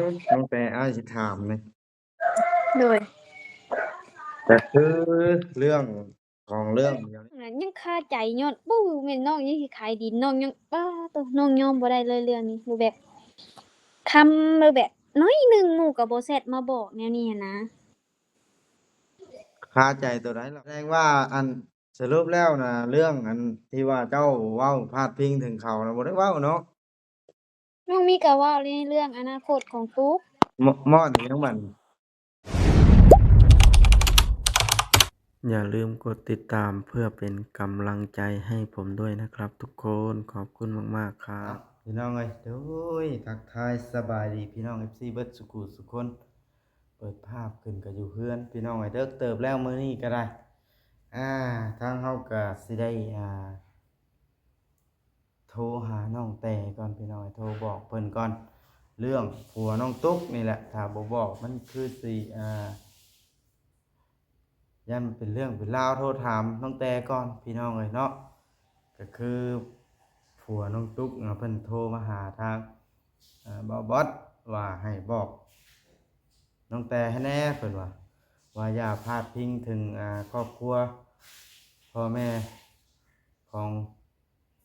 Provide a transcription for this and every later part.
ນ້ອງແປ ອ້າຍຊິຖາມແດ່. ໂດຍ. ກໍຄືເລື່ອງຂອງເລື່ອງດຽວນີ້ ຍັງຄາໃຈຍ້ອນ ບໍ່ແມ່ນນ້ອງຍັງຊິຂາຍດິນ ນ້ອງຍັງ ປ້າໂຕ ນ້ອງຍອມບໍ່ໄດ້ເລີຍເລື່ອງນີ້ ຄືແບບ ຄຳ ຫຼືແບບໜ້ອຍໜຶ່ງ ໝູ່ກໍບໍ່ແຊັດມາບອກແນວນີ້ຫັ້ນນະ. ຄາໃຈໂຕໃດລະ? ແສດງວ່າ ອັນ ສະຫຼຸບແລ້ວນະ ເລື່ອງອັນທີ່ວ່າເຈົ້າເວົ້າພາດພິງເຖິງເຂົານະ ບໍ່ໄດ້ເວົ້າເນາະ? ນ້ອງມີກໍເວົ້າໃນເລື່ອງອະນາຄົດຂອງຕຸກ. ມ- ມອດອີຫຍັງບັດນີ້? ຢ່າລືມກົດຕິດຕາມເພື່ອເປັນກຳລັງໃຈໃຫ້ຜົມດ້ວຍນະຄັບທຸກຄົນ. ຂອບຄຸນມາກໆຄັບ. ພີ່ນ້ອງເອີຍ ໂດຍ ທັກທາຍສະບາຍດີພີ່ນ້ອງເອັຟຊີເບິດສຸຂູສຸຄົນ. ເປີດພາບຂຶ້ນກໍຢູ່ເຮືອນ ພີ່ນ້ອງເອີຍ ເດິກເຕີບແລ້ວມື້ນີ້ກໍໄດ້. ອ່າ ທາງເຮົາກໍຊິໄດ້ ອ່າ ໂທຫານ້ອງແຕກ່ອນ ພີ່ນ້ອງເອີຍ ໂທບອກເພິ່ນກ່ອນ ເລື່ອງຜົວນ້ອງຕຸກນີ້ແຫຼະ. ຖ້າບໍ່ບອກມັນຄືຊິ ອ່າ ຢ້ານເປັນເລື່ອງເປັນລາວ ໂທຖາມນ້ອງແຕກ່ອນ ພີ່ນ້ອງເອີຍເນາະ. ກໍຄືຜົວນ້ອງຕຸກເນາະ ເພິ່ນໂທມາຫາທາງ ເອີ ບ່າວບອດ ວ່າໃຫ້ບອກນ້ອງແຕໃຫ້ແດ່ ເພິ່ນວ່າ ວ່າຢ່າພາດພິງເຖິງ ອ່າ ຄອບຄົວພໍ່ແມ່ຂອງ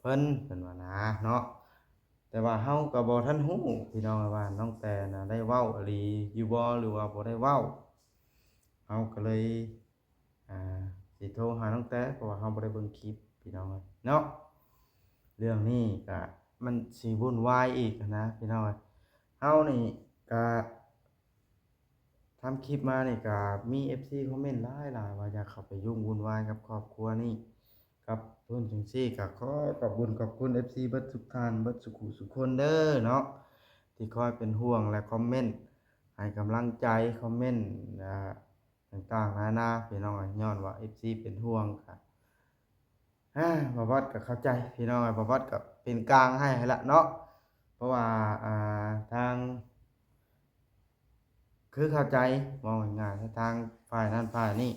ເພິ່ນ ເພິ່ນວ່ານະເນາະ. ແຕ່ວ່າເຮົາກໍບໍ່ທັນຮູ້ ພີ່ນ້ອງ ວ່ານ້ອງແຕນະໄດ້ເວົ້າອີ່ຫຼີຢູ່ບໍ່ ຫຼືວ່າບໍ່ໄດ້ເວົ້າ. ເຮົາກໍເລີຍ ອ່າ ຊິໂທຫານ້ອງແຕ ເພາະວ່າເຮົາບໍ່ໄດ້ເບິ່ງຄລິບ ພີ່ນ້ອງເອີຍເນາະ. ເລື່ອງນີ້ກະມັນຊິວຸ່ນວາຍອີກຫັ້ນນະ ພີ່ນ້ອງເອີຍ. ເຮົານີ້ກະທຳຄລິບມານີ້ກະມີເອັຟຊີຄອມເມັນຫຼາຍໆ ວ່າຢ່າເຂົ້າໄປຫຍຸ້ງວຸ່ນວາຍກັບຄອບຄົວນີ້ ກັບເພິ່ນຈັ່ງຊີ້. ກະຂໍຂອບບຸນຂອບຄຸນເອັຟຊີເບິດທຸກທ່ານ ເບິດສຸຂູສຸຄົນເດີເນາະ ທີ່ຄອຍເປັນຫ່ວງ ແລະ ຄອມເມັນໃຫ້ກຳລັງໃຈ ຄອມເມັນ ອ່າ ຕ່າງໆນານາ ພີ່ນ້ອງເອີຍ. ຍ້ອນວ່າເອັຟຊີເປັນຫ່ວງກະ ອ່າ ບ່າວບອດກໍເຂົ້າໃຈ ພີ່ນ້ອງເອີຍ. ບ່າວບອດກໍເປັນກາງໃຫ້ຫັ້ນລະເນາະ ເພາະວ່າ ອ່າ ທາງ ຄືເຂົ້າໃຈ ເວົ້າງ່າຍໆ ທາງຝ່າຍນັ້ນຝ່າຍນີ້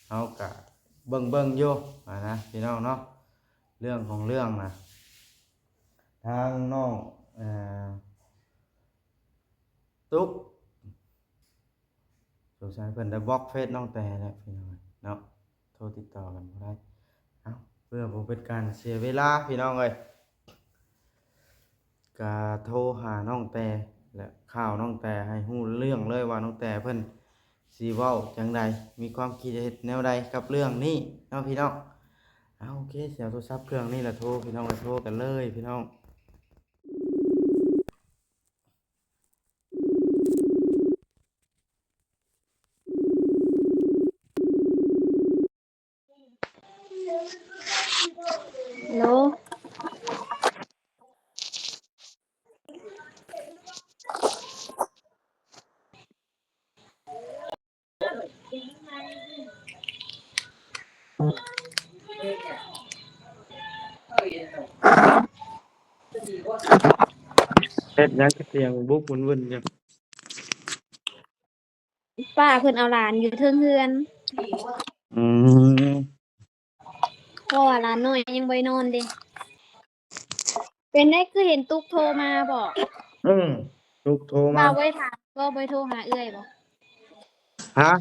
ເຮົາກະເບິ່ງໆຢູ່ຫັ້ນນະ ພີ່ນ້ອງເນາະ. ເລື່ອງຂອງເລື່ອງນະ ທາງນ້ອງ ເອີ ຕຸກ ສົງໄສເພິ່ນໄດ້ບລັອກເຟສນ້ອງແຕແລ້ວ ພີ່ນ້ອງເນາະ ໂທຕິດຕໍ່ກັນບໍ່ໄດ້. ເອົ້າ ເພື່ອບໍ່ເປັນການເສຍເວລາ ພີ່ນ້ອງເອີຍ ກະໂທຫານ້ອງແຕ ແລະ ຂ່າວນ້ອງແຕໃຫ້ຮູ້ເລື່ອງເລີຍວ່ານ້ອງແຕເພິ່ນຊິເວົ້າຈັ່ງໃດ ມີຄວາມຄິດເຫັນແນວໃດກັບເລື່ອງນີ້ເນາະ ພີ່ນ້ອງ. ເອົາ ໂອເຄ ຊິເອົາໂທລະສັບເຄື່ອງນີ້ລະໂທ ພີ່ນ້ອງເອີຍ ໂທກັນເລີຍ ພີ່ນ້ອງ. ໂລ ເຮັດຫຍັງຄືສຽງບຸກຫວຶ່ນໆຢູ່? ປ້າເພິ່ນເອົາຫຼານຢູ່ເທິງເຮືອນ. ອືມ ເພາະວ່າຫຼານນ້ອຍຍັງບໍ່ໄດ້ນອນເດ້. ເປັນໄດ ຄືເຫັນຕຸກໂທມາບໍ? ອືມ ຕຸກໂທມາ. ບ່າວບໍ່ໄດ້ຖາມ ບໍ່ໄດ້ໂທຫາເອື້ອຍບໍ? ຮະ?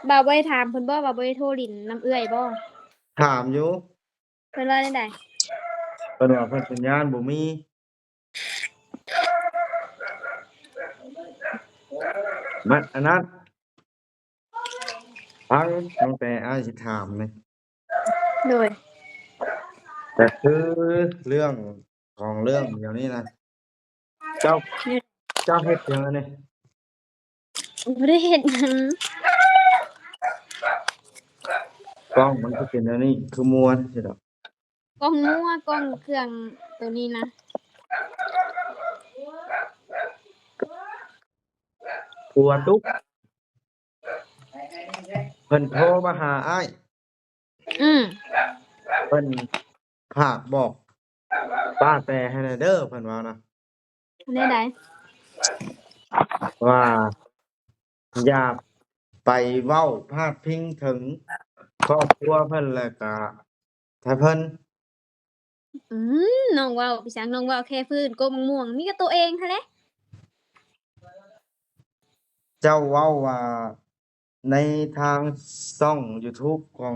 ບ່າວບໍ່ໄດ້ຖາມເພິ່ນບໍ ວ່າບໍ່ໄດ້ໂທຫຼິ້ນນຳເອື້ອຍບໍ? ຖາມຢູ່. ເພິ່ນວ່າແນວໃດ? ເພິ່ນວ່າເພິ່ນສັນຍານບໍ່ມີ. ມັນອັນນັ້ນ ຟັງຕັ້ງແຕ່ອ້າຍຊິຖາມນີ້. ໂດຍ. ກໍຄືເລື່ອງຂອງເລື່ອງດຽວນີ້ນະ ເຈົ້າ ເຈົ້າເຮັດຫຍັງອັນນີ້? ບໍ່ໄດ້ເຮັດຫຍັງ. ກ້ອງມັນຄືເປັນແນວນີ້ ຄືມົວຊິດອກ. ກ້ອງມົວ ກ້ອງເຄື່ອງໂຕນີ້ນະ. ຜົວຕຸກ ເພິ່ນໂທມາຫາອ້າຍ. ອືມ. ເພິ່ນຝາກບອກປ້າແຕໃຫ້ແດ່ເດີ ເພິ່ນວ່ານະ. ແນວໃດ? ວ່າຢ່າໄປເວົ້າພາດພິງເຖິງຄອບຄົວເພິ່ນ ແລ້ວກະ ຖ້າເພິ່ນ ອືມ ນ້ອງເວົ້າໄປສັງ ນ້ອງເວົ້າແຄ່ພື້ນ ກົກໝາກມ່ວງ ມີແຕ່ໂຕເອງຫັ້ນແຫຼະ. ເຈົ້າເວົ້າວ່າໃນທາງຊ່ອງຢູທູບຂອງ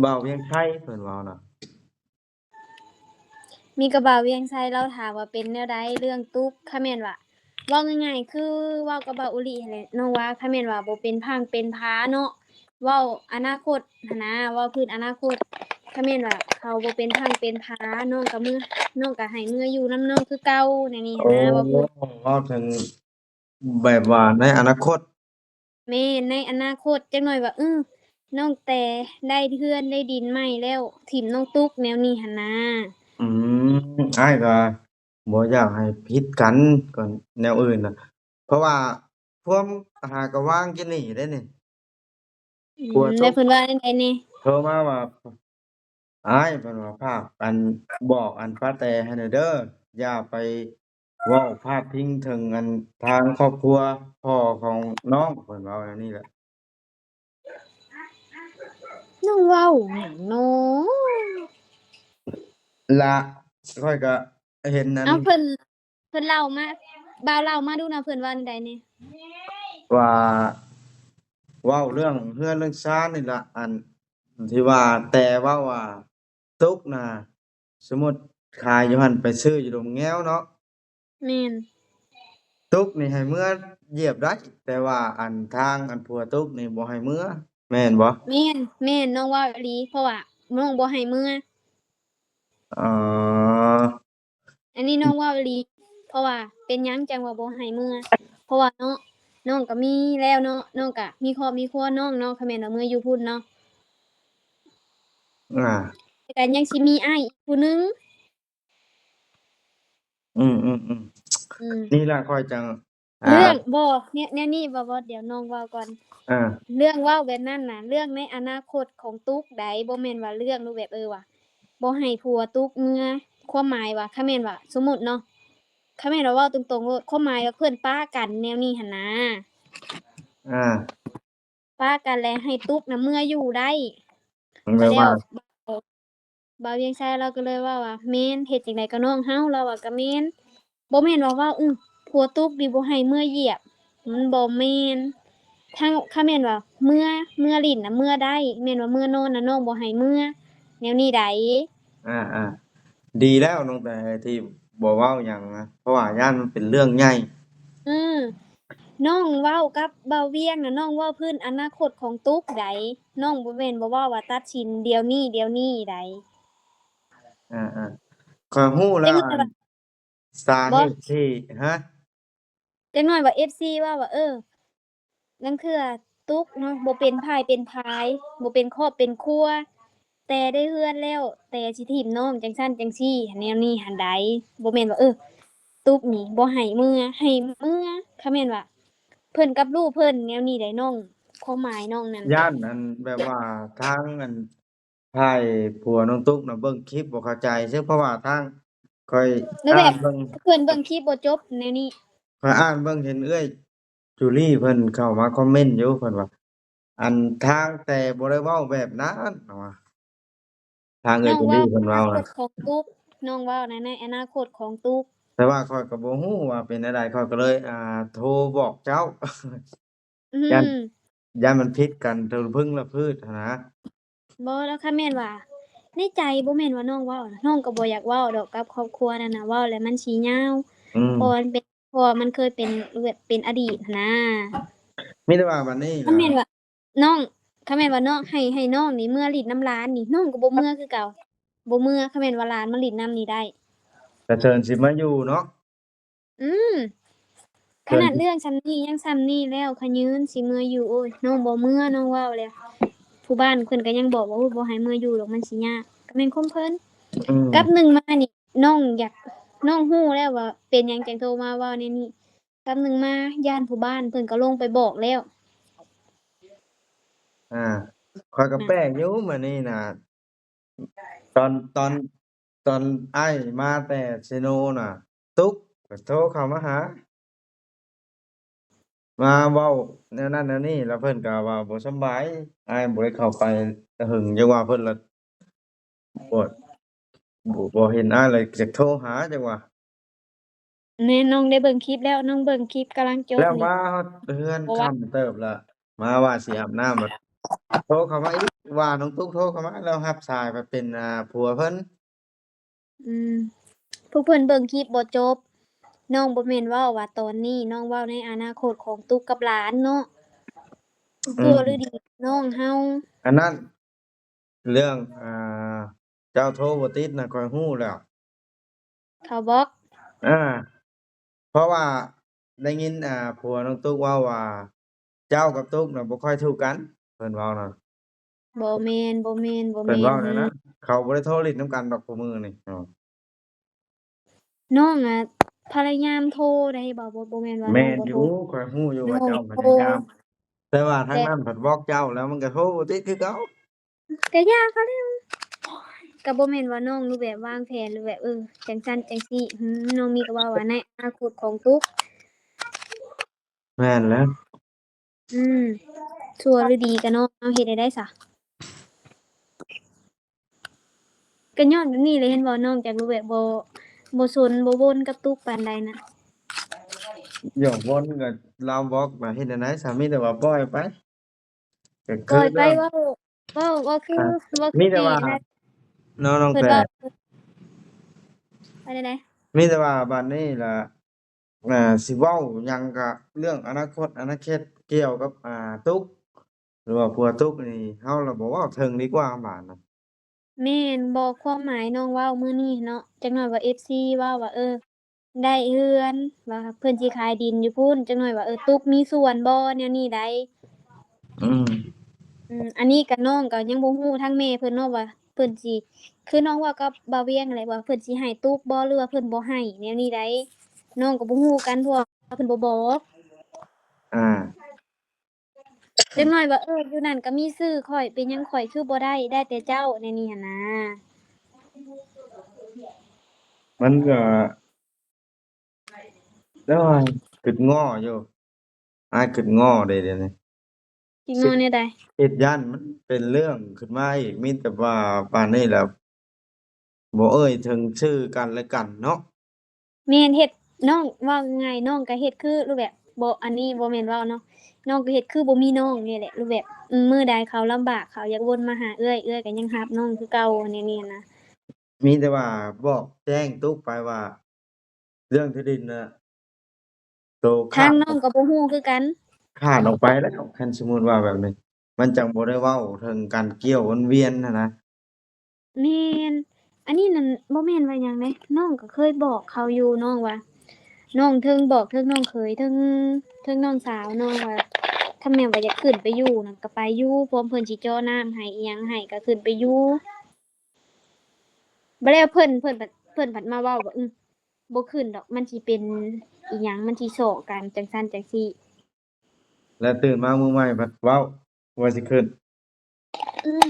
ບ່າວວຽງໄຊ ເພິ່ນເວົ້ານະ. ມີກະບ່າວວຽງໄຊລາວຖາມວ່າເປັນແນວໃດເລື່ອງຕຸກ. ຄະແມ່ນວ່າ ເວົ້າງ່າຍໆ ຄືເວົ້າກັບບ່າວອຸລິຫັ້ນແຫຼະ ນ້ອງວ່າ ຄະແມ່ນວ່າບໍ່ເປັນພັງເປັນພາເນາະ ເວົ້າອະນາຄົດຫັ້ນນາ ເວົ້າພື້ນອະນາຄົດ. ຄະແມ່ນວ່າເຂົາບໍ່ເປັນພັງເປັນພາ ນ້ອງກະເມືອ ນ້ອງກະໃຫ້ເມືອຢູ່ນຳນ້ອງຄືເກົ່າ ແນວນີ້ຫັ້ນນາ. ເວົ້າພື້ນ ເວົ້າເຖິງແບບວ່າໃນອະນາຄົດ. ແມ່ນ ໃນອະນາຄົດ ຈັກໜ້ອຍວ່າ ເອີ ນ້ອງແຕໄດ້ເຮືອນໄດ້ດິນໃໝ່ແລ້ວ ຖິ້ມນ້ອງຕຸກ ແນວນີ້ຫັ້ນນາ. ອືມ ອ້າຍກະບໍ່ຢາກໃຫ້ຜິດກັນ ກໍແນວອື່ນນະ ເພາະວ່າຄວາມຫາກະວາງກິນນີ້ເດ້ນີ້. ອືມ ຜົວຕົກ ແລ້ວເພິ່ນວ່າແນວໃດແດ່? ໂທມາວ່າ ອ້າຍ ເພິ່ນວ່າ ຝາກອັນ ບອກອັນປ້າແຕໃຫ້ແດ່ເດີ ຢ່າໄປເວົ້າພາດພິງເຖິງອັນທາງຄອບຄົວພໍ່ຂອງນ້ອງ ເພິ່ນເວົ້າແນວນີ້ແຫຼະ. ນ້ອງເວົ້າຫຍັງນໍ? ລະ ຂ້ອຍກະເຫັນອັນ ເອົາ ເພິ່ນ ເພິ່ນເລົ່າມາ ບ່າວເລົ່າມາດູນະ ເພິ່ນວ່າແນວໃດແດ່? ວ່າ ເວົ້າເລື່ອງເຮືອນເລື່ອງຊານນີ້ລະ ອັນທີ່ວ່າແຕ່ເວົ້າວ່າ ຕຸກນະ ສົມມຸດຂາຍຢູ່ຫັ້ນ ໄປຊື້ຢູ່ດົງແງວເນາະ. ແມ່ນ. ຕຸກນີ້ໃຫ້ເມືອຢຽບໄດ້ ແຕ່ວ່າອັນທາງອັນຜົວຕຸກນີ້ບໍ່ໃຫ້ເມືອ ແມ່ນບໍ່? ແມ່ນ ແມ່ນ ນ້ອງເວົ້າອີ່ຫຼີ ເພາະວ່ານ້ອງບໍ່ໃຫ້ເມືອ. ອໍ ອັນນີ້ນ້ອງເວົ້າອີ່ຫຼີ ເພາະວ່າເປັນຫຍັງຈັ່ງວ່າບໍ່ໃຫ້ເມືອ ເພາະວ່າເນາະ ນ້ອງກະມີແລ້ວເນາະ ນ້ອງກະມີຄອບມີຄົວນ້ອງເນາະ ຄະແມ່ນວ່າເມືອຢູ່ພຸ້ນເນາະ ອ່າ ແຕ່ກະຍັງຊິມີອ້າຍອີກຜູ້ໜຶ່ງ. ອືມໆໆ ອືມ ນີ້ລະຂ້ອຍຈັ່ງ ອ່າ ເລື່ອງ ບໍ່ ແນວ ແນວນີ້ບໍ່ ບໍ່ ດຽວນ້ອງເວົ້າກ່ອນ ອ່າ ເລື່ອງເວົ້າແບບນັ້ນນະ ເລື່ອງໃນອະນາຄົດຂອງຕຸກໃດ໋ ບໍ່ແມ່ນວ່າເລື່ອງແບບ ເອີ ວ່າບໍ່ໃຫ້ຜົວຕຸກເມືອ ຄວາມໝາຍວ່າ ຄະແມ່ນວ່າ ສົມມຸດເນາະ ຄະແມ່ນວ່າເວົ້າຕົງໆໂລດ ຄວາມໝາຍວ່າເພິ່ນປະກັນແນວນີ້ຫັ້ນນາ ອ່າ ປະກັນແລ້ວໃຫ້ຕຸກນະເມືອຢູ່ໄດ້ ແລ້ວ ບ່າວວຽງໄຊລາວກະເລີຍເວົ້າວ່າ ແມ່ນ ເຮັດຈັ່ງໃດກະນ້ອງເຮົາ ລາວວ່າກະແມ່ນ ບໍ່ແມ່ນວ່າເວົ້າ ອື ຜົວຕຸກນີ້ບໍ່ໃຫ້ເມືອຢຽບ ມັນບໍ່ແມ່ນ ທາງ ຄະແມ່ນວ່າເມືອ ເມືອຫຼິ້ນນະເມືອໄດ້ ແມ່ນວ່າເມືອນອນນະນ້ອງບໍ່ໃຫ້ເມືອ ແນວນີ້ໃດ໋. ອ່າໆ ດີແລ້ວນ້ອງແຕທີ່ບໍ່ເວົ້າຫຍັງນະ ເພາະວ່າຢ້ານມັນເປັນເລື່ອງໃຫຍ່. ອື ນ້ອງເວົ້າກັບບ່າວວຽງນະ ນ້ອງເວົ້າພື້ນອະນາຄົດຂອງຕຸກໃດ໋ ນ້ອງບໍ່ແມ່ນບໍ່ເວົ້າວ່າຕັດສິນດຽວນີ້ ດຽວນີ້ໃດ໋. ອ່າໆ ຂ້ອຍຮູ້ແລ້ວ ຈັກໜ້ອຍວ່າ ອັນ ສາເຫດທີ່ ຮະ? ຈັກໜ້ອຍວ່າເອັຟຊີເວົ້າວ່າ ເອີ ລາງເທື່ອຕຸກເນາະ ບໍ່ເປັນພາຍເປັນພາຍ ບໍ່ເປັນຄອບເປັນຄົວ ແຕ່ໄດ້ເຮືອນແລ້ວ ແຕ່ຊິຖິ້ມນ້ອງຈັ່ງຊັ້ນຈັ່ງຊີ້ ແນວນີ້ຫັ້ນໃດ໋ ບໍ່ແມ່ນວ່າ ເອີ ຕຸກນີ້ບໍ່ໃຫ້ເມືອ ໃຫ້ເມືອ ຄະແມ່ນວ່າເພິ່ນກັບລູກເພິ່ນ ແນວນີ້ໃດ໋ນ້ອງ ຄວາມໝາຍນ້ອງນັ້ນ ຢ້ານອັນແບບວ່າທາງອັນ ຝ່າຍຜົວນ້ອງຕຸກນະເບິ່ງຄລິບບໍ່ເຂົ້າໃຈ ເຊິ່ງເພາະວ່າທາງຂ້ອຍ ແລ້ວແບບ ອ່ານເບິ່ງ ເພິ່ນເບິ່ງຄລິບບໍ່ຈົບແນວນີ້ ຂ້ອຍອ່ານເບິ່ງເຫັນເອື້ອຍຈູລີເພິ່ນເຂົ້າມາຄອມເມັນຢູ່ ເພິ່ນວ່າ ອັນທາງແຕ່ບໍ່ໄດ້ເວົ້າແບບນັ້ນ ເພິ່ນວ່າ ທາງເອື້ອຍຈູລີເພິ່ນເວົ້ານະ ນ້ອງເວົ້າອະນາຄົດຂອງຕຸກ ນ້ອງເວົ້າໃນ ໃນອະນາຄົດຂອງຕຸກ ແຕ່ວ່າຂ້ອຍກະບໍ່ຮູ້ວ່າເປັນແນວໃດ ຂ້ອຍກະເລີຍ ອ່າ ໂທບອກເຈົ້າ. ອືມ ຢ້ານ ຢ້ານມັນຜິດກັນ ເທິງພຶ້ງລະພືດຫັ້ນນະ ບໍ່ ແລ້ວຄັນແມ່ນວ່າ ໃນໃຈບໍ່ແມ່ນວ່ານ້ອງເວົ້ານະ ນ້ອງກໍບໍ່ຢາກເວົ້າດອກກັບຄອບຄົວນັ້ນນະ ເວົ້າແລ້ວມັນຊິຍາວ ອືມ ເພາະວ່າມັນເປັນ ເພາະວ່າມັນເຄີຍເປັນແບບເປັນອະດີດຫັ້ນນະ ມີແຕ່ວ່າບັດນີ້ ຄັນແມ່ນວ່າ ນ້ອງ ຄັນແມ່ນວ່ານ້ອງໃຫ້ ໃຫ້ນ້ອງນີ້ເມືອຫຼິ້ນນຳຫຼານນີ້ ນ້ອງກໍບໍ່ເມືອຄືເກົ່າ ບໍ່ເມືອ ຄັນແມ່ນວ່າຫຼານມາຫຼິ້ນນຳນີ້ໄດ້ ກະເຊີນຊິມາຢູ່ເນາະ. ອືມ ຂະໜາດເລື່ອງຊ່ຳນີ້ຍັງຊ່ຳນີ້ແລ້ວ ຂະເຍີນຊິເມືອຢູ່ ໂອ້ຍ ນ້ອງບໍ່ເມືອ ນ້ອງເວົ້າແລ້ວ ຜູ້ບ້ານເພິ່ນກະຍັງບອກວ່າ ໂອ້ຍ ບໍ່ໃຫ້ເມືອຢູ່ດອກ ມັນຊິຍາກ ກະແມ່ນຄວາມເພິ່ນ ອືມ ກັບໜຶ່ງມານີ້ ນ້ອງຢາກ ນ້ອງຮູ້ແລ້ວວ່າເປັນຫຍັງຈັ່ງໂທມາເວົ້າແນວນີ້ ກັບໜຶ່ງມາ ຢ້ານຜູ້ບ້ານເພິ່ນກະລົງໄປບອກແລ້ວ ອ່າ ຂ້ອຍກະແປກຢູ່ມື້ນີ້ນະ ຕອນ ຕອນ ຕອນອ້າຍມາແຕ່ເຊໂນນະ ຕຸກກະໂທເຂົ້າມາຫາ ມາເວົ້າແນວນັ້ນແນວນີ້ ລະເພິ່ນກະວ່າບໍ່ສຳບາຍ ອ້າຍບໍ່ໄດ້ເຂົ້າໄປແຕ່ເຫິງ ຈັ່ງວ່າເພິ່ນລະ ບໍ່ ບໍ່ ບໍ່ເຫັນອ້າຍລະ ຢາກໂທຫາ ຈັ່ງວ່າ ແມ່ນ ນ້ອງໄດ້ເບິ່ງຄລິບແລ້ວ ນ້ອງເບິ່ງຄລິບກຳລັງຈົບນີ້ ແລ້ວມາຮອດເຮືອນຄ່ຳເຕີບລະ ມາວ່າຊິອາບນ້ຳ ໂທເຂົ້າມາອີກ ວ່ານ້ອງຕຸກໂທເຂົ້າມາ ແລ້ວຮັບສາຍພັດເປັນ ອ່າ ຜົວເພິ່ນ. ອືມ ພວກເພິ່ນເບິ່ງຄລິບບໍ່ຈົບ. ນ້ອງບໍ່ແມ່ນເວົ້າວ່າຕອນນີ້ ນ້ອງເວົ້າໃນອະນາຄົດຂອງຕຸກກັບຫຼານເນາະ. ອືມ ຊົ່ວຫຼືດີນ້ອງເຮົາ ອັນນັ້ນ ເລື່ອງ ອ່າ ເຈົ້າໂທບໍ່ຕິດນະ ຂ້ອຍຮູ້ແລ້ວ ເຂົາບລັອກ. ອ່າ ເພາະວ່າໄດ້ຍິນ ອ່າ ຜົວນ້ອງຕຸກເວົ້າວ່າ ເຈົ້າກັບຕຸກນະບໍ່ຄ່ອຍຖືກກັນ ເພິ່ນເວົ້ານະ. ບໍ່ແມ່ນ ບໍ່ແມ່ນ ບໍ່ແມ່ນ ເພິ່ນເວົ້າແນວນັ້ນ. ເຂົາບໍ່ໄດ້ໂທຫຼິ້ນນຳກັນດອກ ຄູ່ມື້ນີ້ເນາະ. ນ້ອງອະພະຍາຍາມໂທໄດ໋ ບໍ່ ບໍ່ ບໍ່ແມ່ນວ່າ ແມ່ນຢູ່ ນ້ອງບໍ່ໂທ ຂ້ອຍຮູ້ຢູ່ວ່າເຈົ້າພະຍາຍາມ ແຕ່ວ່າທາງນັ້ນພັດບລັອກເຈົ້າແລ້ວ ມັນກໍໂທບໍ່ຕິດຄືເກົ່າ. ກໍຢ່າເຂົາແລ້ວ ກໍບໍ່ແມ່ນວ່ານ້ອງ ຫຼືແບບວາງແຜນ ຫຼືແບບ ເອີ ຈັ່ງຊັ້ນຈັ່ງຊີ້. ອືມ ນ້ອງມີກໍເວົ້າວ່າໃນອະນາຄົດຂອງຕຸກ. ແມ່ນແລ້ວ. ອືມ ຊົ່ວຫຼືດີກໍນ້ອງເຮົາເຮັດແນວໃດຊະ? ກໍຍ້ອນແບບນີ້ແຫຼະ ເຫັນບໍ່ ນ້ອງຈັກຮູ້ແບບ ບໍ່ ບໍ່ສົນບໍ່ວົນກັບຕຸກປານໃດນະ. ຢ່າວົນກໍລາວບລັອກ ແລ້ວເຮັດແນວໃດຊະ? ມີແຕ່ວ່າປ່ອຍໄປ ກໍຄື ປ່ອຍໄປ ເວົ້າ ເວົ້າ ເວົ້າຄື ອ່າ ເວົ້າຄື ມີແຕ່ວ່າ ເນາະ ນ້ອງແຕ ເພິ່ນເວົ້າ ວ່າແນວໃດ? ມີແຕ່ວ່າບາດນີ້ລະ ອ່າ ຊິເວົ້າຫຍັງກະເລື່ອງອະນາຄົດອະນາເຂດ ກ່ຽວກັບ ອ່າ ຕຸກ ຫຼືວ່າຜົວຕຸກນີ້ ເຮົາລະບໍ່ເວົ້າເຖິງດີກວ່າບາດນະ. ແມ່ນ ບໍ່ ຄວາມໝາຍນ້ອງເວົ້າມື້ນີ້ເນາະ ຈັກໜ້ອຍວ່າເອັຟຊີເວົ້າວ່າ ເອີ ໄດ້ເຮືອນ ວ່າເພິ່ນຊິຂາຍດິນຢູ່ພຸ້ນ ຈັກໜ້ອຍວ່າ ເອີ ຕຸກມີສ່ວນບໍ່ ແນວນີ້ໃດ໋. ອືມ ອືມ ອັນນີ້ກະນ້ອງກະຍັງບໍ່ຮູ້ທາງແມ່ເພິ່ນເນາະວ່າເພິ່ນຊິ ຄືນ້ອງເວົ້າກັບບ່າວວຽງຫັ້ນແຫຼະ ວ່າເພິ່ນຊິໃຫ້ຕຸກບໍ່ ຫຼືວ່າເພິ່ນບໍ່ໃຫ້ ແນວນີ້ໃດ໋ ນ້ອງກໍບໍ່ຮູ້ຄືກັນ ເພາະວ່າເພິ່ນບໍ່ບອກ. ອ່າ ຈັກໜ້ອຍວ່າ ເອີ ຢູ່ນັ້ນກໍມີຊື່ຂ້ອຍ ເປັນຫຍັງຂ້ອຍຄືບໍ່ໄດ້ ໄດ້ແຕ່ເຈົ້າ ແນວນີ້ຫັ້ນນາ. ມັນກໍ ໂອ້ຍ ຄິດງໍ້ຢູ່ ອ້າຍຄິດງໍ້ເດ້ດຽວນີ້. ຄິດງໍ້ແນວໃດ? ຄິດຢ້ານມັນເປັນເລື່ອງຂຶ້ນມາອີກ ມີແຕ່ວ່າປານນີ້ແລ້ວ ບໍ່ເອີ່ຍເຖິງຊື່ກັນແລະກັນເນາະ. ແມ່ນ ເຮັດ ນ້ອງ ເວົ້າງ່າຍໆ ນ້ອງກໍເຮັດຄື ຫຼືແບບ ບໍ່ ອັນນີ້ບໍ່ແມ່ນເວົ້າເນາະ ນ້ອງກໍເຮັດຄືບໍ່ມີນ້ອງນີ້ແຫຼະ ຫຼືແບບ ອືມ ມື້ໃດເຂົາລຳບາກ ເຂົາຢາກວົນມາຫາເອື້ອຍ ເອື້ອຍກໍຍັງຮັບນ້ອງຄືເກົ່າ ແນວນີ້ນະ. ມີແຕ່ວ່າບອກແຈ້ງຕຸກໄປວ່າ ເລື່ອງທີ່ດິນນະ ໂຕຂາດ ທາງນ້ອງກໍບໍ່ຮູ້ຄືກັນ ຂາດອອກໄປແລ້ວ ຄັນສົມມຸດວ່າແບບນີ້ ມັນຈັ່ງບໍ່ໄດ້ເວົ້າເຖິງການກ່ຽວວົນວຽນຫັ້ນນະ. ແມ່ນ ອັນນີ້ນັ້ນບໍ່ແມ່ນວ່າຫຍັງເດ້ ນ້ອງກໍເຄີຍບອກເຂົາຢູ່ ນ້ອງວ່າ ນ້ອງເຖິງບອກເຖິງນ້ອງເຂີຍ ເຖິງ ເຖິງນ້ອງສາວນ້ອງວ່າ ຄັນແມ່ນວ່າຢາກຂຶ້ນໄປຢູ່ນະ ກໍໄປຢູ່ ພ້ອມເພິ່ນຊິເຈາະນ້ຳໃຫ້ ອີ່ຫຍັງໃຫ້ ກໍຂຶ້ນໄປຢູ່. ບາດແລ້ວເພິ່ນ ເພິ່ນ ເພິ່ນພັດມາເວົ້າວ່າ ອືມ ບໍ່ຂຶ້ນດອກ ມັນຊິເປັນອີ່ຫຍັງ ມັນຊິສໍ້ກັນ ຈັ່ງຊັ້ນຈັ່ງຊີ້ ແລ້ວຕື່ນມາມື້ໃໝ່ພັດເວົ້າວ່າຊິຂຶ້ນ. ອືມ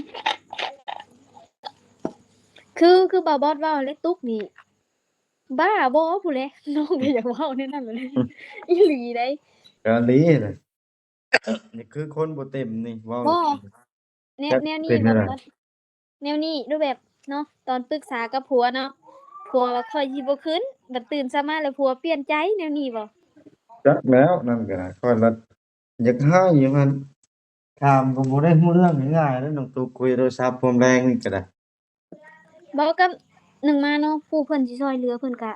ຄື ຄືບ່າວບອດເວົ້າແຫຼະ ຕຸກນີ້ບ້າບໍ່ພຸ້ນແຫຼະ ນ້ອງກໍຢາກເວົ້າແນວນັ້ນແຫຼະ ອີ່ຫຼີໃດ໋ ກໍອີ່ຫຼີນະ. ນີ້ຄືຄົນບໍ່ເຕັມນີ້ ເວົ້າ ບໍ່ ແນວ ແນວນີ້ ແນວນີ້ ຄືແບບເນາະ ຕອນປຶກສາກັບຜົວເນາະ ຜົວວ່າຂ້ອຍຊິບໍ່ຂຶ້ນ ບັດຕື່ນເຊົ້າມາແລ້ວຜົວປ່ຽນໃຈ ແນວນີ້ບໍ່? ຈັກແລ້ວ ນັ້ນກໍຂ້ອຍລະຢາກຮ້າຍຢູ່ຫັ້ນ ຖາມກໍບໍ່ໄດ້ຮູ້ເລື່ອງງ່າຍໆເດ້ ນ້ອງຕຸກ ຄຸຍໂທລະສັບພວມແລງນີ້ກໍໄດ້. ເວົ້າກັບໜຶ່ງມາເນາະ ຜູ້ເພິ່ນຊິຊ່ອຍເຫຼືອ ເພິ່ນກະ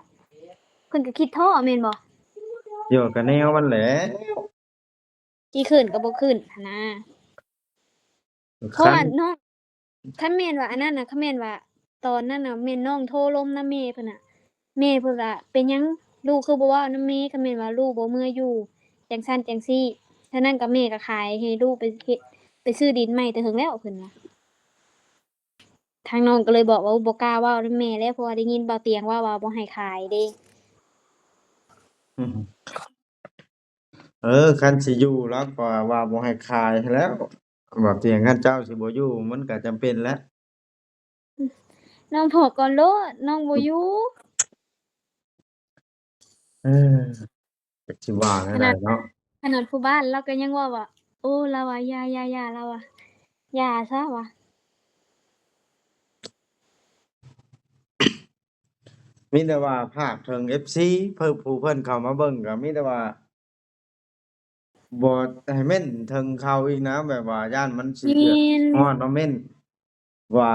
ເພິ່ນກະຄິດທໍ້ແມ່ນບໍ່? ໂຍ ກະແນວມັນແຫຼະ ຊິຂຶ້ນກໍບໍ່ຂຶ້ນຫັ້ນນາ. ເພາະວ່າເນາະ ຄັນແມ່ນວ່າອັນນັ້ນນະ ຄັນແມ່ນວ່າຕອນນັ້ນນະ ແມ່ນນ້ອງໂທລົມນຳແມ່ເພິ່ນນະ ແມ່ເພິ່ນວ່າ ເປັນຫຍັງລູກຄືບໍ່ເວົ້ານຳແມ່ ຄັນແມ່ນວ່າລູກບໍ່ເມືອຢູ່ ຈັ່ງຊັ້ນຈັ່ງຊີ້ ທາງນັ້ນກໍແມ່ກໍຂາຍໃຫ້ລູກໄປເຮັດ ໄປຊື້ດິນໃໝ່ແຕ່ເຫິງແລ້ວ ເພິ່ນວ່າ. ທາງນ້ອງກໍເລີຍບອກວ່າ ບໍ່ກ້າເວົ້ານຳແມ່ແລ້ວ ເພາະວ່າໄດ້ຍິນບ່າວຕຽງເວົ້າວ່າບໍ່ໃຫ້ຂາຍເດ້. ເອີ ຄັນຊິຢູ່ລາວກໍວ່າບໍ່ໃຫ້ຂາຍແລ້ວ ບ່າວຕຽງ ຄັນເຈົ້າຊິບໍ່ຢູ່ມັນກໍຈຳເປັນແຫຼະ. ນ້ອງບອກກ່ອນໂລດ ນ້ອງບໍ່ຢູ່. ເອີ ຈັກຊິວ່າແນວໃດເນາະ ຂະໜາດ ຂະໜາດຜູ້ບ້ານລາວກໍຍັງເວົ້າວ່າ ໂອ້ ລາວວ່າ ຢ່າ ຢ່າ ຢ່າ ລາວວ່າ ຢ່າຊະວ່າ. ມີແຕ່ວ່າຝາກເຖິງເອັຟຊີ ເພິ່ນ ຜູ້ເພິ່ນເຂົ້າມາເບິ່ງ ກໍມີແຕ່ວ່າ ບໍ່ໃຫ້ເມັ້ນເຖິງເຂົາອີກນະ ແບບວ່າຢ້ານມັນຊິເດືອດຮ້ອນເນາະ ເມັ້ນວ່າ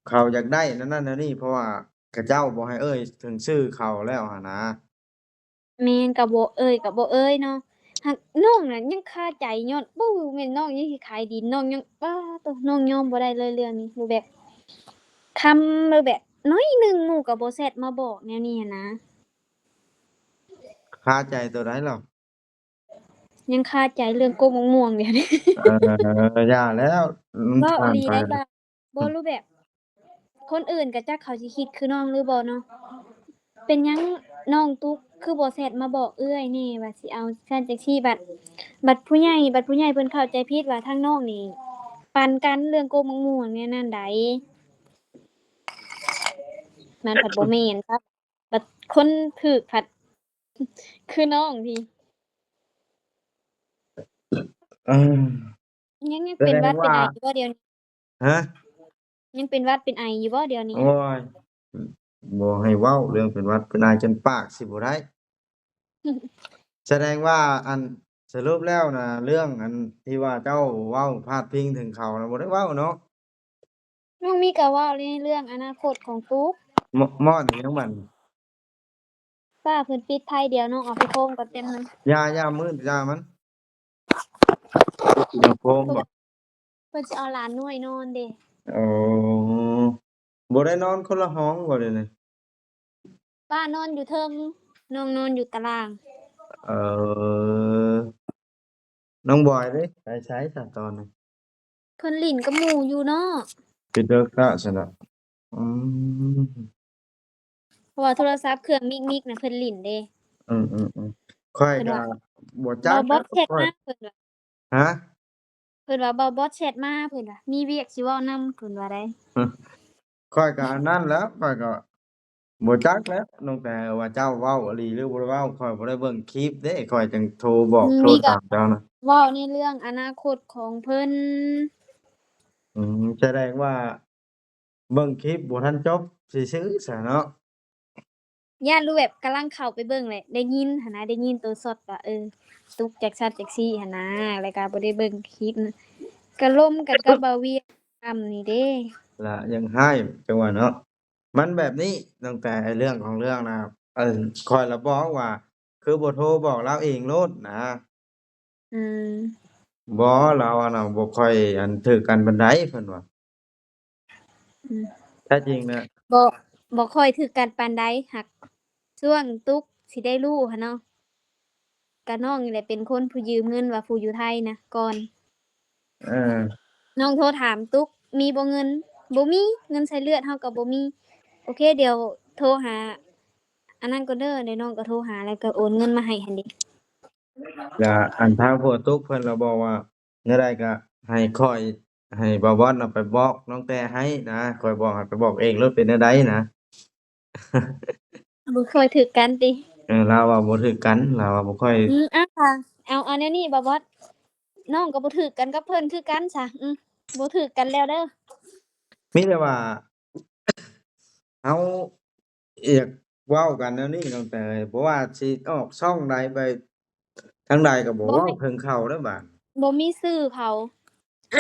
ເຂົາຢາກໄດ້ແນວນັ້ນແນວນີ້ ເພາະວ່າເຂົາເຈົ້າບໍ່ໃຫ້ເອີ່ຍເຖິງຊື່ເຂົາແລ້ວຫັ້ນນະ. ແມ່ນ ກໍບໍ່ເອີ່ຍ ກໍບໍ່ເອີ່ຍເນາະ. ຫາກນ້ອງນັ້ນຍັງຄາໃຈຍ້ອນ ບໍ່ແມ່ນນ້ອງຍັງຊິຂາຍດິນ ນ້ອງຍັງ ປາໂຕ ນ້ອງຍອມບໍ່ໄດ້ເລີຍເລື່ອງນີ້ ຫຼືແບບ ຄຳ ຫຼືແບບໜ້ອຍໜຶ່ງ ໝູ່ກໍບໍ່ແຊັດມາບອກແນວນີ້ຫັ້ນນະ. ຄາໃຈໂຕໃດລະ? ຍັງຄາໃຈເລື່ອງກົກໝາກມ່ວງດຽວນີ້. ເອີ ຢ່າແລ້ວ ມັນ ເວົ້າອີ່ຫຼີໄດ໋ ບາດ ບໍ່ ອືມ ຮູ້ແບບ ຄົນອື່ນກໍຈັກເຂົາຊິຄິດຄືນ້ອງຫຼືບໍ່ເນາະ. ເປັນຫຍັງນ້ອງຕຸກຄືບໍ່ແຊັດມາບອກເອື້ອຍແດ່ວ່າຊິເອົາຊັ້ນຈັ່ງຊີ້ ບັດ ບັດຜູ້ໃຫຍ່ ບັດຜູ້ໃຫຍ່ເພິ່ນເຂົ້າໃຈຜິດວ່າທາງນ້ອງນີ້ປັນກັນເລື່ອງກົກໝາກມ່ວງແນວນັ້ນໃດ໋. ມັນພັດບໍ່ແມ່ນ ບັດຄົນຖືກພັດຄືນ້ອງພີ້. ເອີ ຍັງ ຍັງເປັນຫວັດເປັນໄອຢູ່ບໍ່ດຽວນີ້? ຮະ? ຍັງເປັນຫວັດເປັນໄອຢູ່ບໍ່ດຽວນີ້? ໂອ້ຍ ບໍ່ໃຫ້ເວົ້າເລື່ອງເປັນຫວັດເປັນໄອ ຈົນປາກຊິບໍ່ໄດ້. ສະແດງວ່າ ອັນ ສະຫຼຸບແລ້ວນະ ເລື່ອງ ອັນ ທີ່ວ່າເຈົ້າເວົ້າພາດພິງເຖິງເຂົານະ ບໍ່ໄດ້ເວົ້າເນາະ. ນ້ອງມີກໍເວົ້າໃນເລື່ອງອະນາຄົດຂອງຕຸກ. ມ- ມອດຫຍັງບັດນີ້? ປ້າເພິ່ນປິດໄຟ ດຽວນ້ອງເອົາໄປໂຄມກ່ອນແປັບໜຶ່ງ. ຢ່າ ຢ່າມືດ ຢ່າມັນ. ລຳໂພງບໍ? ເພິ່ນຊິເອົາຫຼານນ້ອຍນອນເດ້. ໂອ້ ບໍ່ໄດ້ນອນຄົນລະຫ້ອງບໍດຽວນີ້? ປ້ານອນຢູ່ເທິງ ນ້ອງນອນຢູ່ຕາລ່າງ. ເອີ ນ້ອງບອຍເດ້ ໄປໃສຊະຕອນນີ້? ເພິ່ນຫຼິ້ນກັບໝູ່ຢູ່ເນາະ. ຄືເດິກແທ້ຊັ້ນນະ. ອືມ ເພາະວ່າໂທລະສັບເຄື່ອງມິກໆນະ ເພິ່ນຫຼິ້ນເດ້. ອືມໆໆ ຂ້ອຍກໍບໍ່ຈັກ ເພິ່ນວ່າ ບ່າວບອດແຊັດມາ ເພິ່ນວ່າ. ຮະ? ເພິ່ນວ່າ ບ່າວບອດແຊັດມາ ເພິ່ນວ່າ ມີວຽກຊິເວົ້ານຳ ເພິ່ນວ່າໄດ໋. ຂ້ອຍກໍອັນນັ້ນແຫຼະ ຂ້ອຍກໍບໍ່ຈັກແຫຼະ ນ້ອງແຕ ວ່າເຈົ້າເວົ້າອີ່ຫຼີຫຼືບໍ່ໄດ້ເວົ້າ. ຂ້ອຍບໍ່ໄດ້ເບິ່ງຄລິບເດ້ ຂ້ອຍຈຶ່ງໂທບອກ ອືມ ໂທຖາມເຈົ້ານະ. ເວົ້າໃນເລື່ອງອະນາຄົດຂອງເພິ່ນ. ອືມ ສະແດງວ່າເບິ່ງຄລິບບໍ່ທັນຈົບຊື່ໆຊະເນາະ. ຢ້ານຮູ້ແບບກຳລັງເຂົ້າໄປເບິ່ງແຫຼະ ໄດ້ຍິນຫັ້ນນະ ໄດ້ຍິນໂຕຊັອດວ່າ ເອີ ຕຸກຈັກຊັ້ນຈັກຊີ້ຫັ້ນນະ ແລ້ວກໍບໍ່ໄດ້ເບິ່ງຄລິບນະ. ກໍລົມກັນກັບບ່າວວຽກຄ່ຳນີ້ເດ້. ລະຍັງຮ້າຍ ຈັ່ງວ່າເນາະ. ມັນແບບນີ້ ຕັ້ງແຕ່ເລື່ອງຂອງເລື່ອງນະ ເອີ ຂ້ອຍລະບອກວ່າ ຄືບໍ່ໂທບອກລາວເອງໂລດນະ. ອືມ ບໍ່ ລາວອັນນະ ບໍ່ຄ່ອຍ ອັນ ຖືກກັນປານໃດ ເພິ່ນວ່າ. ອືມ ແທ້ຈິງນະ ບໍ່ ບໍ່ຄ່ອຍຖືກກັນປານໃດ ຫາກຊ່ວງຕຸກຊິໄດ້ຮູ້ຫັ້ນເນາະ ກະນ້ອງນີ້ແຫຼະເປັນຄົນຜູ້ຢືມເງິນວ່າຜູ້ຢູ່ໄທນະກ່ອນ. ເອີ ນ້ອງໂທຖາມຕຸກ ມີບໍ່ເງິນ? ບໍ່ມີ ເງິນສາຍເລືອດເຮົາກໍບໍ່ມີ. ໂອເຄ ດຽວໂທຫາອັນນັ້ນກ່ອນເດີ ແລ້ວນ້ອງກໍໂທຫາ ແລ້ວກໍໂອນເງິນມາໃຫ້ຫັ້ນເດ. ລະອັນທາງຜົວຕຸກເພິ່ນລະບອກວ່າ ແນວໃດກໍໃຫ້ຂ້ອຍ ໃຫ້ບ່າວບອດນະໄປບອກນ້ອງແຕ້ໃຫ້ນະ ຂ້ອຍບອກໃຫ້ໄປບອກເອງໂລດ ເປັນແນວໃດນະ. ບໍ່ຄ່ອຍຖືກກັນຕິ? ເອີ ລາວວ່າບໍ່ຖືກກັນ ລາວວ່າບໍ່ຄ່ອຍ ອືມ ອ່າ ເອົາ ເອົາແນວນີ້ບ່າວບອດ ນ້ອງກໍບໍ່ຖືກກັນກັບເພິ່ນຄືກັນຊະ. ອືມ ບໍ່ຖືກກັນແລ້ວເດີ. ມີແຕ່ວ່າ ເຮົາ ຢາກເວົ້າກັນແນວນີ້ນ້ອງແຕ້ ບໍ່ວ່າຊິອອກຊ່ອງໃດໄປທາງໃດກໍບໍ່ເວົ້າເຖິງເຂົາເດີບາດ ບໍ່ມີຊື່ເຂົາ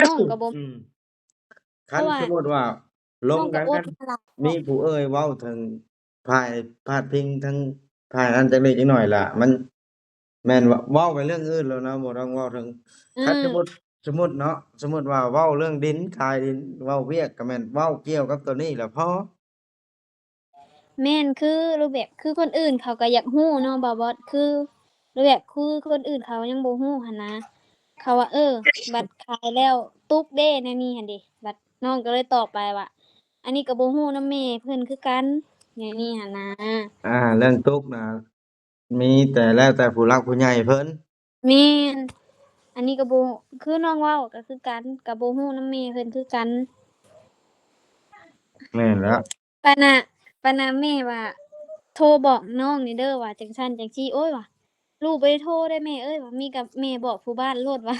ນ້ອງກໍບໍ່ ອືມ ຄັນ ເພາະວ່າ ສົມມຸດວ່າລົມກັນ ມີຜູ້ເອີ່ຍເວົ້າເຖິງຝ່າຍ ພາດພິງທາງຝ່າຍນັ້ນຈັກເລັກຈັກໜ້ອຍລະ ມັນ ແມ່ນ ເວົ້າ ເວົ້າໄປເລື່ອງອື່ນແລ້ວເນາະ ບໍ່ຕ້ອງເວົ້າເຖິງ ອືມ ຄັນສົມມຸດ ສົມມຸດເນາະ ສົມມຸດວ່າເວົ້າເລື່ອງດິນ ຂາຍດິນ ເວົ້າວຽກ ກໍແມ່ນເວົ້າກ່ຽວກັບໂຕນີ້ແຫຼະພໍ. ແມ່ນ ຄື ຫຼືແບບ ຄືຄົນອື່ນເຂົາກໍຢາກຮູ້ເນາະ ບ່າວບອດ ຄື ຫຼືແບບ ຄືຄົນອື່ນເຂົາຍັງບໍ່ຮູ້ຫັ້ນນະ ເຂົາວ່າ ເອີ ບັດຂາຍແລ້ວຕຸກເດ້ ແນວນີ້ຫັ້ນເດ. ບັດນ້ອງກໍເລີຍຕອບໄປວ່າ ອັນນີ້ກໍບໍ່ຮູ້ນຳແມ່ເພິ່ນຄືກັນ ແນວນີ້ຫັ້ນນະ. ອ່າ ເລື່ອງຕຸກນະ ມີແຕ່ແລ້ວແຕ່ຜູ້ຫຼັກຜູ້ໃຫຍ່ເພິ່ນ. ແມ່ນ ອັນນີ້ກໍບໍ່ ຄືນ້ອງເວົ້າກໍຄືກັນ ກໍບໍ່ຮູ້ນຳແມ່ເພິ່ນຄືກັນ. ແມ່ນແລ້ວ ປານນະ ປານນະແມ່ວ່າ ໂທບອກນ້ອງນີ້ເດີວ່າ ຈັ່ງຊັ້ນຈັ່ງຊີ້. ໂອ້ຍວ່າ ລູກບໍ່ໄດ້ໂທໄດ໋ແມ່ເອີຍວ່າ ມີແຕ່ແມ່ບອກຜູ້ບ້ານໂລດວ່າ.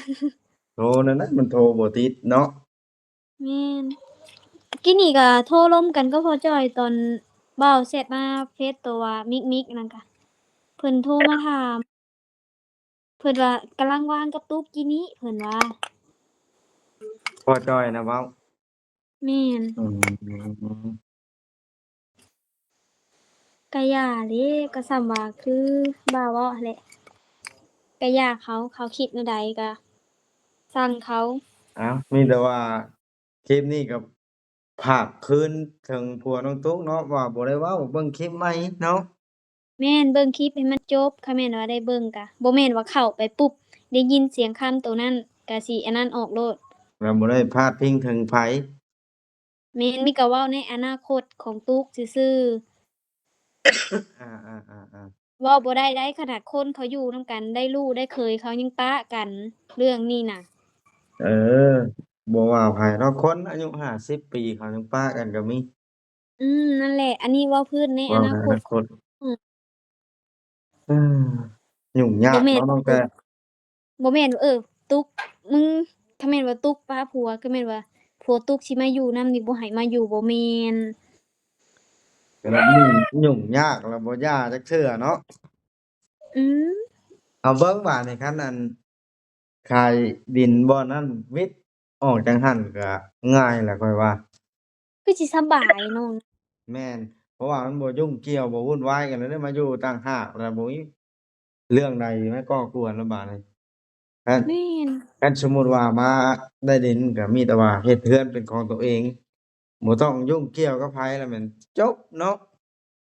ໂທນັ້ນນະ ມັນໂທບໍ່ຕິດເນາະ. ແມ່ນ ກີ້ນີ້ກໍໂທລົມກັນກັບພໍ່ຈ້ອຍຕອນ ເວົ້າແຊັດມາເຟສໂຕວ່າມິກໆ ນັ້ນກະ ເພິ່ນໂທມາຖາມ ເພິ່ນວ່າກຳລັງຫວ່າງກັບຕຸກກີ້ນີ້ ເພິ່ນວ່າ. ພໍ່ຈ້ອຍນະເວົ້າ? ແມ່ນ. ອືມ. ກະຢ່າເດ້ ກະສ່ຳວ່າຄືບ່າວເວົ້າຫັ້ນແຫຼະ ກະຢ່າເຂົາ ເຂົາຄິດແນວໃດກະຊ່າງເຂົາ. ອ້າວ ມີແຕ່ວ່າຄລິບນີ້ກະຝາກຄືນເຖິງຜົວນ້ອງຕຸກເນາະ ວ່າບໍ່ໄດ້ເວົ້າ ເບິ່ງຄລິບໃໝ່ເນາະ. ແມ່ນ ເບິ່ງຄລິບໃຫ້ມັນຈົບ ຄັນແມ່ນວ່າໄດ້ເບິ່ງກະ ບໍ່ແມ່ນວ່າເຂົ້າໄປປຸບ ໄດ້ຍິນສຽງຄຳໂຕນັ້ນກະຊິອັນນັ້ນອອກໂລດ. ແລ້ວບໍ່ໄດ້ພາດພິງເຖິງໃຜ. ແມ່ນ ມີກະເວົ້າໃນອະນາຄົດຂອງຕຸກຊື່ໆ. ອາໆໆໆ ເວົ້າບໍ່ໄດ້ໃດ໋ ຂະໜາດຄົນເຂົາຢູ່ນຳກັນ ໄດ້ລູກໄດ້ເຂີຍ ເຂົາຍັງປະກັນເລື່ອງນີ້ນະ. ເອີ ບໍ່ວ່າໃຜເນາະ ຄົນອາຍຸຫ້າສິບປີ ເຂົາຍັງປະກັນກະມີ. ອືມ ນັ້ນແຫຼະ ອັນນີ້ເວົ້າພື້ນໃນອະນາຄົດ. ເວົ້າໃນອະນາຄົດ. ອືມ. ເອີ ຫຍຸ້ງຍາກເນາະນ້ອງແຕ່. ບໍ່ແມ່ນ ເອີ ຕຸກ ມຶງ ຖ້າແມ່ນວ່າຕຸກປະຜົວ ຄືແມ່ນວ່າຜົວຕຸກຊິມາຢູ່ນຳນີ້ ບໍ່ໃຫ້ມາຢູ່ ບໍ່ແມ່ນ. ກະແບບຫຍຸ້ງ ຫຍຸ້ງຍາກລະບໍ່ຢ່າຈັກເທື່ອເນາະ. ອືມ. ເອົາເບິ່ງບາດນີ້ ຄັນອັນ ຂາຍດິນບ່ອນນັ້ນ ວິດອອກຈັ່ງຫັ້ນກະງ່າຍແຫຼະຂ້ອຍວ່າ. ຄືຊິສະບາຍເນາະ. ແມ່ນ ເພາະວ່າມັນບໍ່ຫຍຸ້ງກ່ຽວ ບໍ່ວຸ່ນວາຍກັນ ແລ້ວໄດ້ມາຢູ່ຕ່າງຫາກ ແລ້ວບໍ່ມີເລື່ອງໃດມາກໍ່ກວນລະບາດນີ້. ຄັນ ແມ່ນ ຄັນສົມມຸດວ່າມາໄດ້ດິນກະມີແຕ່ວ່າເຮັດເຮືອນເປັນຂອງໂຕເອງ ບໍ່ຕ້ອງຫຍຸ້ງກ່ຽວກັບໃຜ ລະແມ່ນຈົບເນາະ.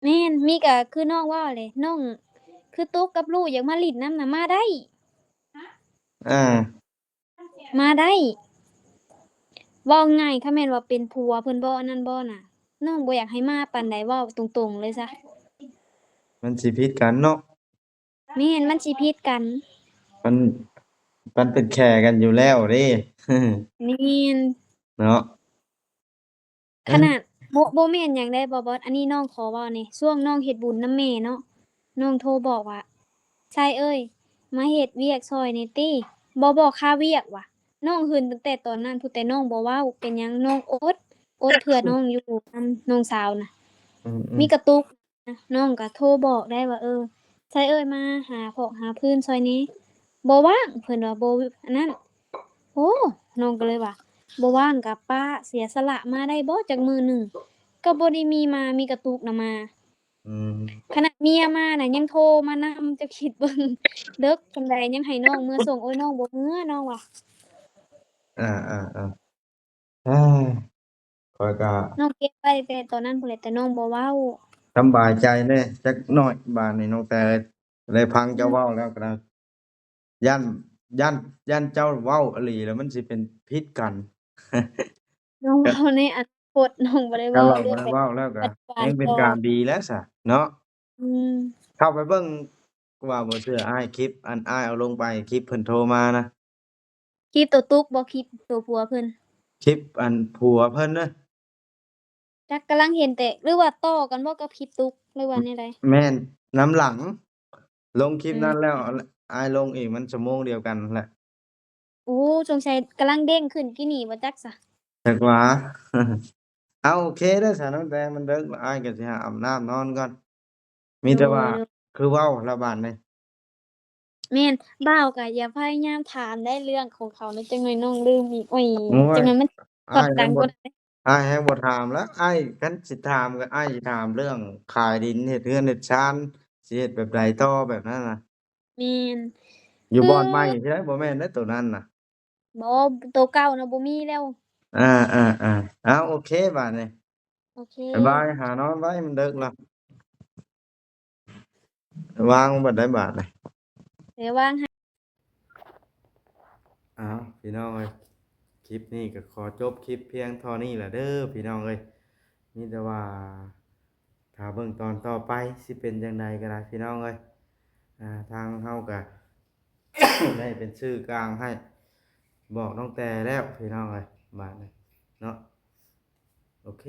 ແມ່ນ ມີກະຄືນ້ອງເວົ້າແຫຼະ ນ້ອງຄືຕຸກກັບລູກຢາກມາຫຼິ້ນນຳນະ ມາໄດ້. ອາ ມາໄດ້ ເວົ້າງ່າຍ ຄັນແມ່ນວ່າເປັນຜົວເພິ່ນບໍ່ ອັນນັ້ນບໍ່ນະ ນ້ອງບໍ່ຢາກໃຫ້ມາປານໃດ ເວົ້າຕົງໆເລີຍຊະ. ມັນຊິຜິດກັນເນາະ. ແມ່ນ ມັນຊິຜິດກັນ. ມັນ ມັນເປັນແຂກັນຢູ່ແລ້ວເດ້. ແມ່ນ ເນາະ. ຂະໜາດ ບໍ່ ບໍ່ແມ່ນຫຍັງໃດ໋ ບໍ່ບອດ ອັນນີ້ນ້ອງຂໍເວົ້າແດ່ ຊ່ວງນ້ອງເຮັດບຸນນຳແມ່ເນາະ ນ້ອງໂທບອກວ່າ ຊາຍເອີຍ ມາເຮັດວຽກຊ່ອຍແດ່ຕິ ບໍ່ ບໍ່ ຄາວຽກວ່າ ນ້ອງຫຶງຕັ້ງແຕ່ຕອນນັ້ນພຸ້ນ ແຕ່ນ້ອງບໍ່ເວົ້າ ເປັນຫຍັງ ນ້ອງອົດ ອົດເທື່ອນ້ອງຢູ່ນຳນ້ອງສາວນະ. ອືມໆ ມີກະຕຸກ ນ້ອງກະໂທບອກໄດ້ວ່າ ເອີ ຊາຍເອີຍ ມາຫາພອກຫາພື້ນຊ່ອຍແດ່ ບໍ່ວ່າງ ເພິ່ນວ່າບໍ່ ອັນນັ້ນ. ໂອ້ ນ້ອງກະເລີຍວ່າ ບໍ່ວ່າງກະປະ ເສຍສະຫຼະມາໄດ້ບໍ່ຈັກມື້ໜຶ່ງ ກະບໍ່ໄດ້ມີມາ ມີກະຕຸກນະມາ. ອືມ ຂະໜາດເມຍມານະຍັງໂທມານຳ ເຈົ້າຄິດເບິ່ງ ເດິກສ່ຳໃດຍັງໃຫ້ນ້ອງເມືອສົ່ງ. ໂອ້ຍ ນ້ອງບໍ່ເມືອ ນ້ອງວ່າ. ອາໆໆ ເອີ ຂ້ອຍກະ ນ້ອງເກັບໄວ້ແຕ່ຕອນນັ້ນພຸ້ນແຫຼະ ແຕ່ນ້ອງບໍ່ເວົ້າ. ສຳບາຍໃຈແດ່ຈັກໜ້ອຍບາດນີ້ນ້ອງແຕ່ ໄດ້ຟັງເຈົ້າເວົ້າແລ້ວກະໄດ້ ຢ້ານ ຢ້ານ ຢ້ານເຈົ້າເວົ້າອີ່ຫຼີແລ້ວມັນຊິເປັນຜິດກັນ. ນ້ອງເວົ້າໃນອະນາຄົດ ນ້ອງບໍ່ໄດ້ເວົ້າເລື່ອງແບບ ເວົ້າແລ້ວກະແຮ່ງເປັນການດີແລ້ວຊະເນາະ. ອືມ ເຂົ້າໄປເບິ່ງ ວ່າບໍ່ເຊື່ອອ້າຍ ຄລິບອັນອ້າຍເອົາລົງໄປ ຄລິບເພິ່ນໂທມານະ. ຄລິບໂຕຕຸກບໍ່ ຄລິບໂຕຜົວເພິ່ນ? ຄລິບອັນຜົວເພິ່ນເດີ. ຈັກ ກຳລັງເຫັນແຕ່ ຫຼືວ່າຕໍ່ກັນບໍ່ກັບຄລິບຕຸກ ຫຼືວ່າແນວໃດ? ແມ່ນ ນຳຫຼັງ ລົງຄລິບນັ້ນແລ້ວ ອືມ ອ້າຍລົງອີກ ມັນຊົ່ວໂມງດຽວກັນຫັ້ນແຫຼະ. ໂອ້ ສົງໄສກຳລັງເດ້ງຂຶ້ນກີ້ນີ້ບໍ່ຈັກຊະ. ຈັກວ່າ ເອົາ ໂອເຄເດີຊະ ນ້ອງແຕ ມັນເດິກລະ ອ້າຍກະຊິຫາອາບນ້ຳນອນກ່ອນ. ມີແຕ່ວ່າ ໂດຍ ຄືເວົ້າລະບາດນີ້. ແມ່ນ ບ່າວກະຢ່າພະຍາຍາມຖາມໄດ໋ ເລື່ອງຂອງເຂົານະ ຈັກໜ້ອຍນ້ອງລືມອີກ. ໂອ້ຍ ໂອ້ຍ ຈັກໜ້ອຍມັນ ອ້າຍແຮງບໍ່ ກອດດັງກວ່ານັ້ນເດ້. ອ້າຍແຮງບໍ່ຖາມລະ ອ້າຍ ຄັນຊິຖາມກະອ້າຍຊິຖາມເລື່ອງຂາຍດິນ ເຮັດເຮືອນເຮັດຊານ ຊິເຮັດແບບໃດຕໍ່ ແບບນັ້ນນະ. ແມ່ນ ຢູ່ ຄື ບ່ອນໃໝ່ໃຊ່ ບໍ່ແມ່ນເດ້ໂຕນັ້ນນະ. ບໍ່ ໂຕເກົ່ານະບໍ່ມີແລ້ວ. ອ່າໆໆ ເອົາ ໂອເຄບາດນີ້ ໂອເຄ ບາຍບາຍ ຫານອນໄວ ມັນເດິກລະ ວາງບັດໃດບາດນີ້ ເດວາງໃຫ້. ເອົາ ພີ່ນ້ອງເອີຍ ຄລິບນີ້ກະຂໍຈົບຄລິບພຽງເທົ່ານີ້ລະເດີພີ່ນ້ອງເອີຍ. ມີແຕ່ວ່າຖ້າເບິ່ງຕອນຕໍ່ໄປຊິເປັນຈັ່ງໃດກະໄດ້ພີ່ນ້ອງເອີຍ. ອ່າ ທາງເຮົາກະ ໄດ້ເປັນສື່ກາງໃຫ້ ບອກນ້ອງແຕແລ້ວພີ່ນ້ອງເອີຍ ບາດນີ້ເນາະ. ໂອເຄ